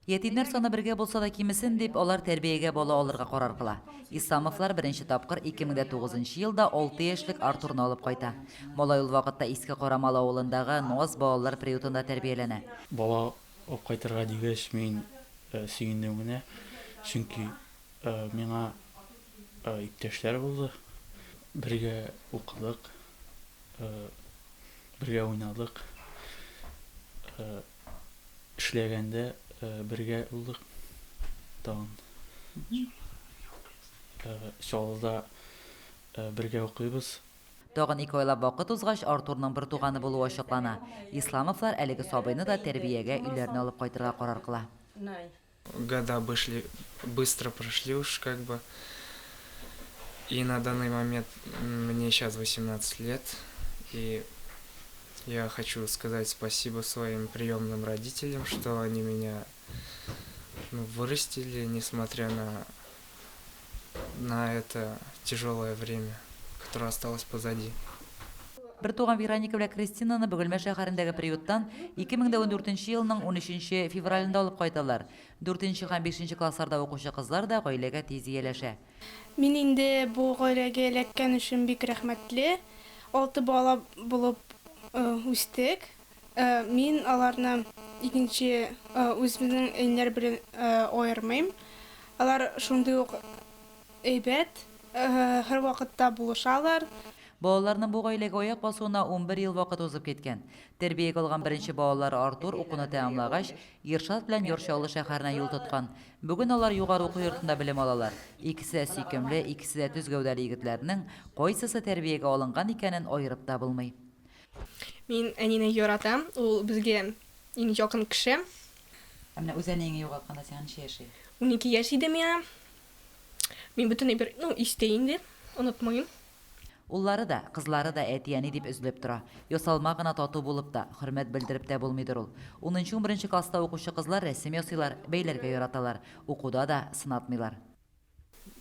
Ятимнәр саны бергә булса да кимесен дип, алар тәрбиягә бала алырга карар кыла. Исламовлар беренче тапкыр 2009 нчы елда 6 яшьлек Артурны алып кайта. Малай ул вакытта Иске Карамалы авылындагы Наз балалар приютында тәрбияләнә. Бала алып кайтырга дигәч, мин сөендем генә, чөнки миңа иптәшләр булды. Бергә укыдык, бергә уйнадык. Эшләгәндә бергә булдык. Тагын Чаллыда бергә укыйбыз. Тагын ике айлап вакыт узгач, Артурның бертуганы булуы ачыклана. Исламовлар әлеге сабыйны да тәрбиягә өйләренә алып кайтырга карар кыла. Года бышли, быстро прошли уж как бы. И на данный момент мне сейчас 18 лет. И я хочу сказать спасибо своим приемным родителям, что они меня ну, вырастили, несмотря на, на это тяжелое время, которое осталось позади. Бертуган Вероника белән Кристинаны Бөгелмә шәһәрендәге приюттан 2014 елның 13 февралендә алып кайталар. Дүртенче һәм бишенче классларда укучы кызлар да гаиләгә тиз ияләшә. Мин инде бу гаиләгә эләккән өчен бик рәхмәтле. Алты бала булып үстек. Мин аларны икенче үзебезнең әниләр белән аермыйм. Алар шундый ук Әйбәт, һәрвакытта булышалар. Балаларның бу гаиләгә аяк басуына 11 ел вакыт узып киткән. Тәрбиягә алган беренче балалары Артур укуны тәмамлагач, Иршат белән Яр Чаллы шәһәренә юл тоткан. Бүген алар югары уку йортында белем алалар. Икесе дә сөйкемле, икесе дә төз гәүдәле егетләрнең кайсысы тәрбиягә алынган икәнен аерып та булмый. Мин әнине яратам, ул безгә иң якын кеше. Ә менә үз әниеңне югалтканда сиңа ничә яшь иде? 12 яшь иде миңа. Мин бөтенләй бер, ну, истә инде, онытмыйм. Уллары да, кызлары да әти-әни дип өзелеп тора. Ясалма гына тату булып та, хөрмәт белдереп тә булмыйдыр ул. Унынчы-унберенче класста укучы кызлар рәсем ясыйлар, бәйләргә яраталар. Укуда да сынатмыйлар.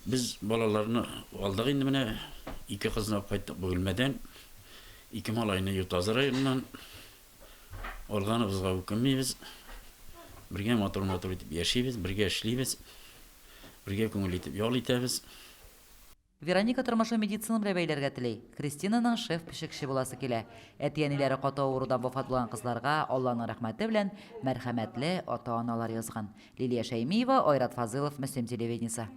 Без балаларны алдык инде менә. Ике кызны алып кайттык Бөгелмәдән. Ике малайны Ютазы районыннан. Алганыбызга үкенмибез. Бергә матур-матур итеп яшибез, бергә эшлибез. Бергә күңел итеп ял итәбез. Вероника тормышын медицина белән бәйләргә тели. Кристинаның шеф-пешекче буласы килә. Әти-әниләре каты авырудан вафат булган кызларга Алланың рәхмәте белән мәрхәмәтле ата-аналар язган. Лилия Шәймиева, Айрат Фазылов, Мөслим телевидениесе.